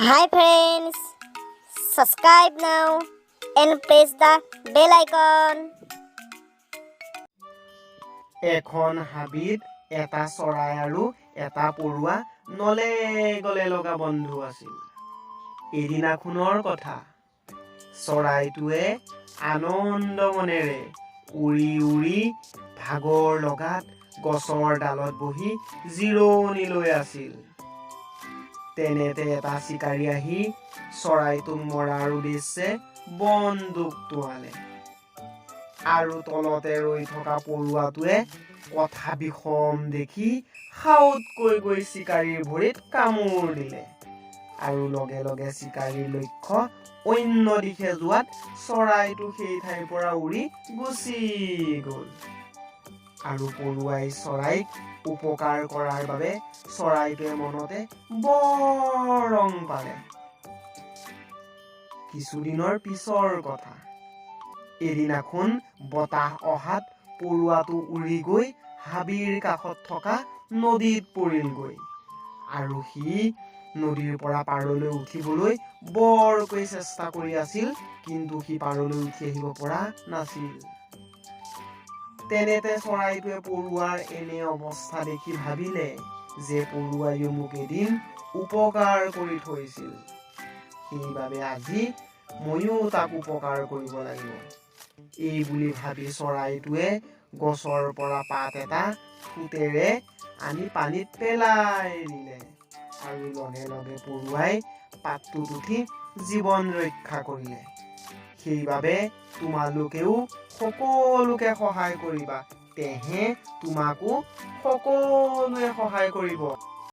Hi friends, subscribe now and press the bell icon. এখন হাবিত এটা চৰাই আৰু এটা পৰুৱা নলে গলে লগা বন্ধু আছিল। এদিনাখনৰ কথা, চৰাইটোৱে আনন্দ মনেৰে উৰি উৰি ভাগৰ লগাত গছৰ ডালত বহি জিৰণি লৈ আছিল। তেনেতে এটা চিকাৰী আহি চৰাইটোক মৰাৰ উদ্দেশ্যে বন্দুক টোঁৱালে আৰু তলতে ৰৈ থকা পৰুৱাটোৱে কথা বিষম দেখি সাউতকৈ গৈ চিকাৰীৰ ভৰিত কামোৰ দিলে আৰু লগে লগে চিকাৰীৰ লক্ষ্য অন্য দিশে যোৱাত চৰাইটো সেই ঠাইৰ পৰা উৰি গুচি গ'ল। আৰু পৰুৱাই চৰাইক উপকাৰ কৰাৰ বাবে চৰাইটোৱে মনতে বৰ ৰং পালে। কিছুদিনৰ পিছৰ কথা, এদিনাখন বতাহ অহাত পৰুৱাটো উৰি গৈ হাবিৰ কাষত থকা নদীত পৰিলগৈ আৰু সি নদীৰ পৰা পাৰলৈ উঠিবলৈ বৰকৈ চেষ্টা কৰি আছিল, কিন্তু সি পাৰলৈ উঠি আহিব পৰা নাছিল। তেনেতে চৰাইটোৱে পৰুৱাৰ এনে অৱস্থা দেখি ভাবিলে যে পৰুৱাইও মোক এদিন উপকাৰ কৰি থৈছিল, সেইবাবে আজি ময়ো তাক উপকাৰ কৰিব লাগিব। এই বুলি ভাবি চৰাইটোৱে গছৰ পৰা পাত এটা ঠোঁটেৰে আনি পানীত পেলাই দিলে আৰু লগে লগে পৰুৱাই পাতটোত উঠি জীৱন ৰক্ষা কৰিলে। সেইবাবে তোমালোকেও সকলোকে সহায় কৰিবা, তেহে তোমাকো সকলোৱে সহায় কৰিব।